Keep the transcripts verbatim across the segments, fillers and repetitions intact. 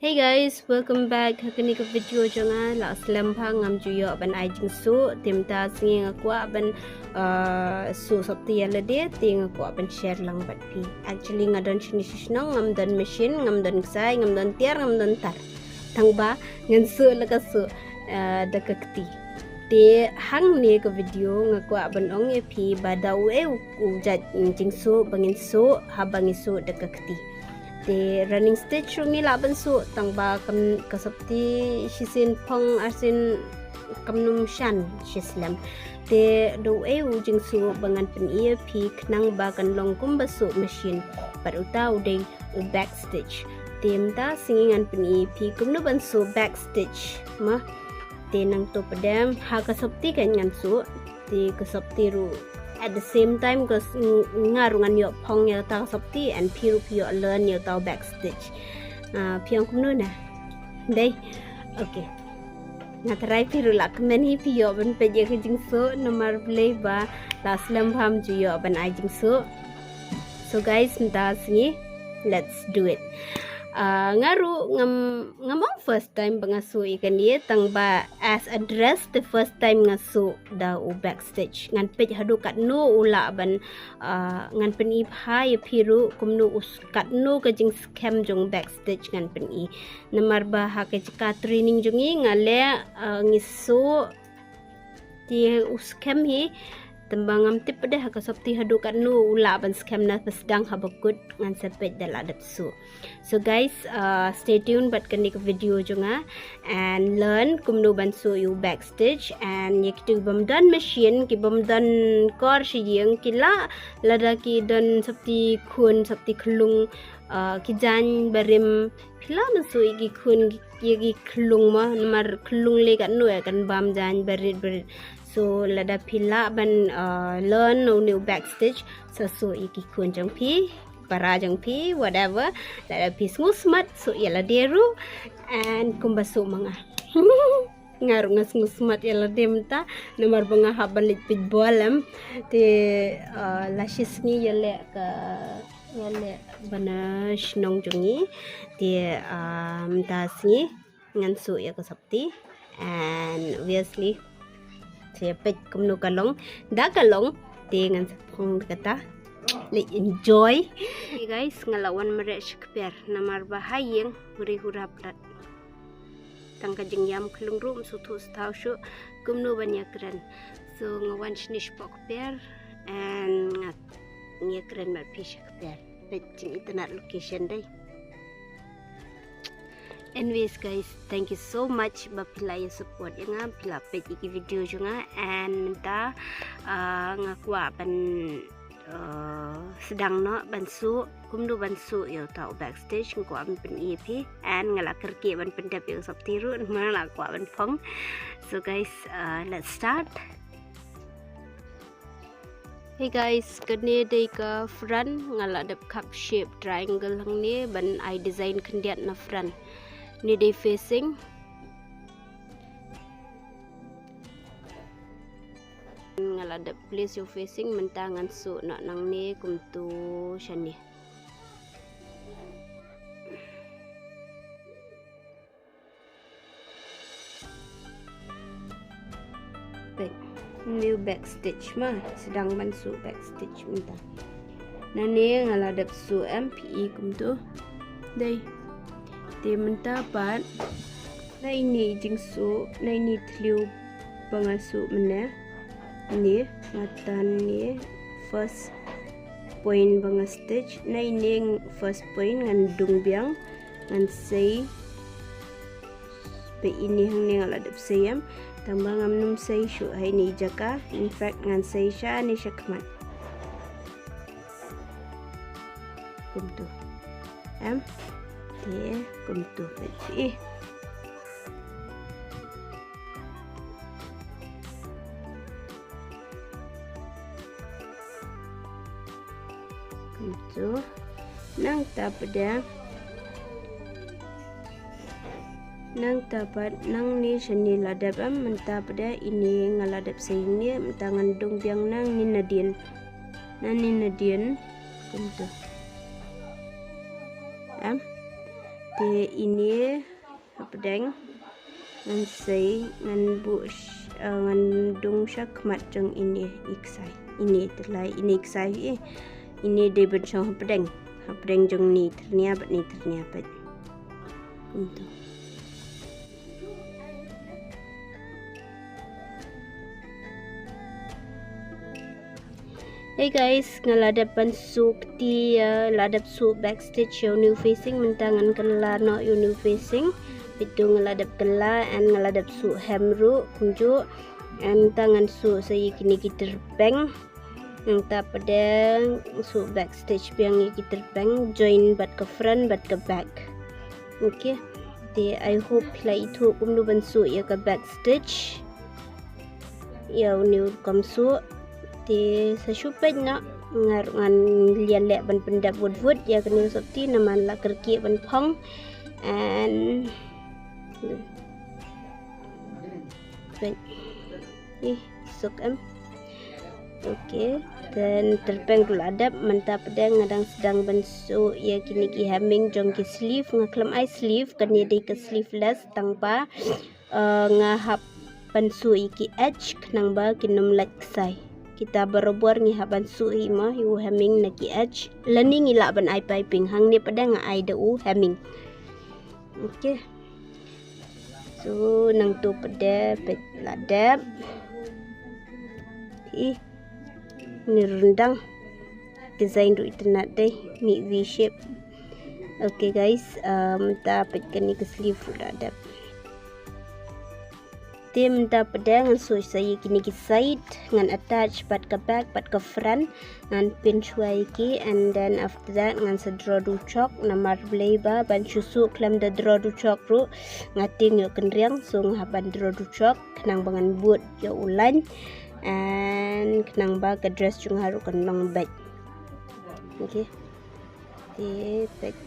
Hey guys, welcome back ha kane ka video jong nga. La slem bha ngam ju ïoh ban ai jingsuh, te mynta sngi nga kwah ban uh, suh sopti ïa lade, te nga kwah ban share lang bad phi. Actually nga don shini shishnong, ngam don machine, ngam don ksai, ngam don tiar, ngam don tar. Tang ba ngan suh la ka suh uh, da ka kti. Te hangne ka video nga kwah ban ong ïa phi ba da u e u jait jingsuh ba ngin suh haba ngi suh da ka kti. Te running stitch ruh ngi lah ban suh tang ba kam ka sopti shisien phong arsien kam num shan shislem. Te da u e u jingsuh ba ngan pyni ïa phi khnang ba kan long kumba suh machine. Bad uta u dei u back stitch. Te mynta sngi ngan pyni ïa phi kumno ban suh back stitch. Ma te nangto pdem ha ka sopti kan ngan suh. Te ka sopti ruh at the same time ka nga ruh ngan ïoh phong ïa ta ka sopti and phi ruh phi ïoh learn ïa ta back stitch. Ah, phi ong kumno na? Dei. Okay. Nga trai phi ruh la kmen hi phi ïoh ban peit ïa ka jingsuh namar blei ba la slem bha ngam ju ïoh ban ai jingsuh. So guys, mynta sngi let's do it. Uh, nga ruh ngam ngam ong first time ba nga suh ïa kane tang ba as a dress the first time nga suh da u back stitch. Ngan peit haduh katno u lah ban uh, ngan pyni bha ïa phi ruh kumno u katno ka jingskhem jong back stitch ngan pyni. Namar ba ha ka jaka training jong ngi nga leh uh, ngi suh te u skhem hi. Tang ba ngam tip de ha ka sopti haduh katno u lah ban skhem na sdang haba kut ngan sa peit da la dep suh. So guys, uh, stay tuned bad kane ka video jong nga and learn kumno ban suh ïa u back stitch and ïa kito ki bym don machine ki bym don kor sha ïing ki lah lada ki don sopti khun sopti khlung uh, ki jaiñ barim phi lah ban suh ïa ki khun ïa ki khlung mo namar khlung lei katno kan bam jaiñ barit barit. So lada phi lah ban uh, learn u ne u back stitch sa suh ïa ki khun jong phi para jong phi whatever. Lada phi sngewsmat suh ïa lade ruh and kumba suh ma nga. Nga ruh nga sngewsmat ïa lade mynta namar ba nga hap ban leit peit bol em. Te uh, la shi sngi ïa leh ka ïa leh bana shnong jong ngi. Te uh, mynta sngi ngan suh ïa ka sopti and obviously sa peit kumno ka long. Da ka long te ngan sa phong da kata. Let's enjoy. Hey guys, nga la wan mareh sha kper namar ba ha ïing huri hura plat. Tang ka jingïam khlung ruh ym sngewthuh sha thaw shuh kumno ban ïakren. So nga wan shane shapoh kper and nga ïakren bad phi sha kper. Peit jingitynnad location dei. Anyways guys, thank you so much ba phi la ïa support ïa nga, phi la peit ïa ki video jong nga and mynta uh, nga kwah ban uh, sdang noh ban suh kumno ban suh ïa uta u back stitch nga kwah ban pyni ïa phi and nga la kyrkieh ban pyndep ïa u sopti ruh namar nga la kwah ban phong. So guys, uh, let's start. Hey guys, kane dei ka front nga la dep cup shape triangle hangne ban ai design khyndiat na front. Ni dei facing. Nga la dep place ïa u facing mynta ngan suh noh nangne kumtu shane. Peit, new back stitch ma sdang ban suh back stitch mynta. Nane nga la dep suh em phi i kumtu. Dei. Te mynta pat na ini jingsuh na ini thliew ba nga suh mynne. Ni nga tan ni first point ba nga stitch na ini first point ngan dung biang ngan sei. Peit ini hangne nga la dep sei em tang ba ngam num sei shuh ha ini jaka. In fact ngan sei shane shakhmat. Kumtu em te kumtu peit. Kumtu nangta pdeng. Nangta pat nangne shane la dep em mynta pat ini nga la dep sei ne mynta ngan dung biang nangne nadien. Nangne nadien kumtu. Em. Te ine hapdeng ngan sei, ngan buh sh-, eh, ngan dung sha khmat jong ine i ksai. Ine te la ine i ksai hi. Ine dei ban shong hapdeng. Hapdeng jong ine i tyrnia bad ine i tyrnia pat. Kumto. Hey guys, nga la dep ban suh kti, eh, la dep suh back stitch ïa u new facing, mynta ngan kylla noh ïa u new facing. Peit to nga la dep kylla and nga la dep suh hem ruh kumjuh. And mynta ngan suh sa ïa kine ki tyrpeng. Nangta pat de suh back stitch biang ïa ki tyrpeng, join bad ka front bad ka back. Okay. Te I hope phi la ithuh kumno ban suh ïa ka back stitch. Ïa une u kam suh. Te sa shu peit noh, nga ruh ngan ïaleh ban pyndep wut wut ïa kane ka sopti namar la kyrkieh ban phong. And peit. Ih, suk em. Okay, then tyrpeng ruh la dep, mynta pat de nga dang sdang ban suh ïa kine ki hemming jong ki sleeve, nga khlem ai sleeve, kane dei ka sleeveless tang ba, eh, nga hap ban suh ïa ki edge khnang ba kin ym lait ksai. Kita barabor ngi hap ban suh hi mo ïa u hemming na ki edge. Lane ngi lah ban ai piping, hangne pat de nga ai da u hemming. Okay. So nangto pat de peit la dep. Ih, une u ryndang. Design ruh itynnad dei, mih V shape. Okay guys, um, mynta peit kane ka sleeve ruh la dep. Te mynta pat de ngan suh sa ïa kine ki side, ngan attach bad ka back bad ka front, ngan pinch wai ïa ki, and then after that ngan sa draw da u chalk, namar balei ba ban shu suh khlem da draw da u chalk ruh nga tieng ïoh kynriang, so nga hap ban draw da u chalk khnang ba ngan bud ïa u line and khnang ba ka dress jong nga ruh kan long beit. Okay. Te peit.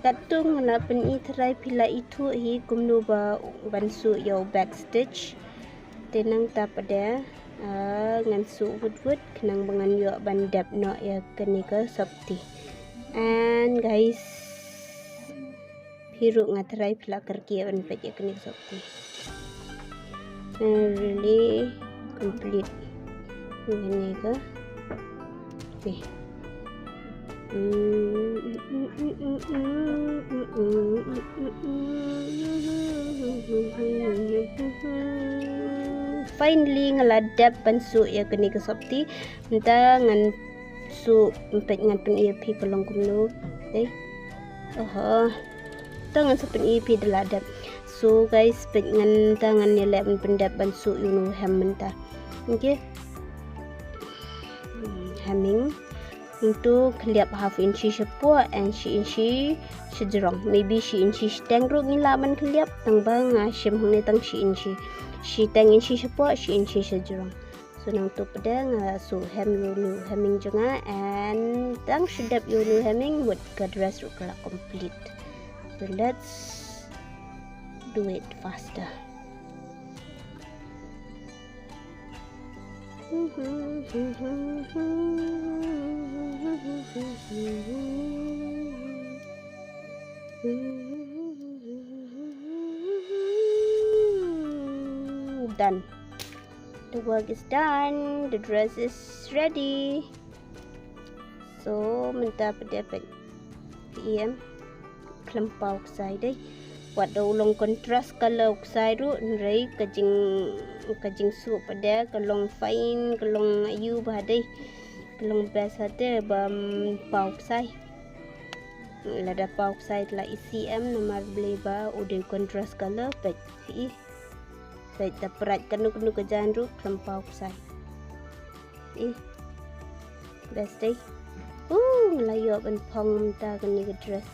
Katto nga la pyni tharai phi la ithuh hi kumno ba ban suh ïa u back stitch. Te nangta pat de, ah, ngan suh wut wut khnang ba ngan ïoh ban dep noh ïa kane ka sopti. And guys, phi ruh nga tharai phi la kyrkieh ban peit ïa kane ka sopti. And really complete. Kane ka. Okay. Finally nga la dep ban suh ïa kane ka sopti. Mynta ngan suh, peit ngan pyni ïa phi ka long kumno. Dei. Oho. Te ngan sa pyni ïa phi da la dep. So guys, peit ngan, te ngan ïaleh ban pyndep ban suh ïa une u hem mynta. Okay. Hmm, hemming. Nangto khylliap half inchi shapoh and shi inchi shajrong. Maybe shi inchi shiteng ruh ngi lah ban khylliap, tang ba nga shim hangne tang shi inchi. Shiteng inchi shapoh, shi inchi shajrong. So nangto pat de nga suh hem ïa une u hemming jong nga and tang shu dep ïa une u hemming, mut ka dress ruh ka la complete. So let's do it faster. Done. The work is done. The dress is ready. So mynta pat de peit. Phi i em? Khlem paw ksai dei. Wat da u long contrast color u ksai ruh, hynrei ka jing, ka jingsuh pat de ka long fine, ka long aiu bha dei. Ka long best ha de ba, mm, paw ksai. Lada paw ksai te la isih em, namar balei ba u dei contrast color, peit phi i. Peit, da pyrkhat kano kano ka jan ruh khlem paw ksai. Ih. Best dei. Uh, nga la ïoh ban phong mynta kane ka dress.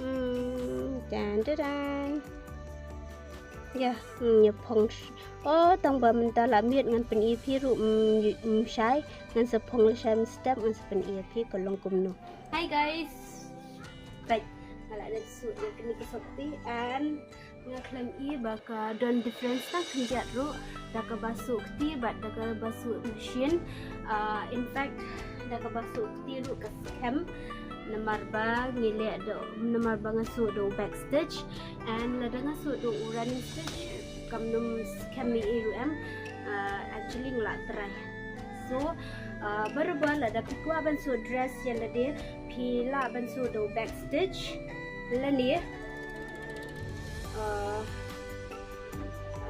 Hmm, dan dan dan. Ya, hmm, ïa phong sh-, oh, tang ba mynta la miet ngan pyni ïa phi ruh, hmm, ym shai, ngan sa phong lashai mynstep, ngan sa pyni ïa phi ka long kumno. Hi guys. Peit, nga la dep suh ïa kane ka sopti and Nga khlem i ba ka don difference tang khyndiat ruh da kaba suh kti bad da kaba suh machine. Ah, in fact, da kaba suh kti ruh ka skhem. Namar ba ngi leh da, namar ba nga suh da u back stitch. And lada nga suh da u running stitch, kam nym skhem i ruh em. Ah, actually nga lah try. So, ah, baroh ba lada phi kwah ban suh dress ïa lade, phi lah ban suh da u back stitch. Lane, ah,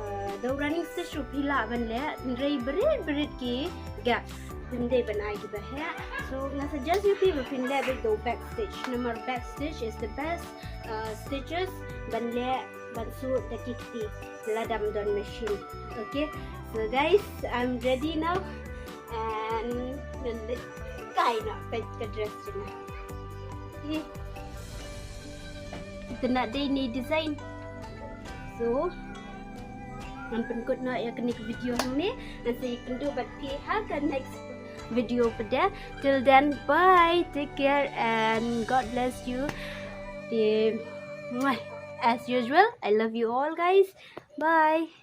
ah, da u running stitch ruh phi lah ban leh, hynrei barit barit ki gaps phim dei ban ai kiba heh. So nga suggest ïa phi ba phin leh beit da u back stitch. Namar back stitch is the best, ah, stitches ban leh, ban suh da ki kti lada ym don machine. Okay, so guys, I'm ready now. And ngan leit kai noh peit ka dress jong nga. Okay. Itynnad dei ne design. So ngan pynkut noh ïa kane ka video hangne. Ngan sa ïakynduh bad phi ha ka next video pat de. Till then, bye, take care and God bless you. Te, mwah. As usual, I love you all, guys. Bye.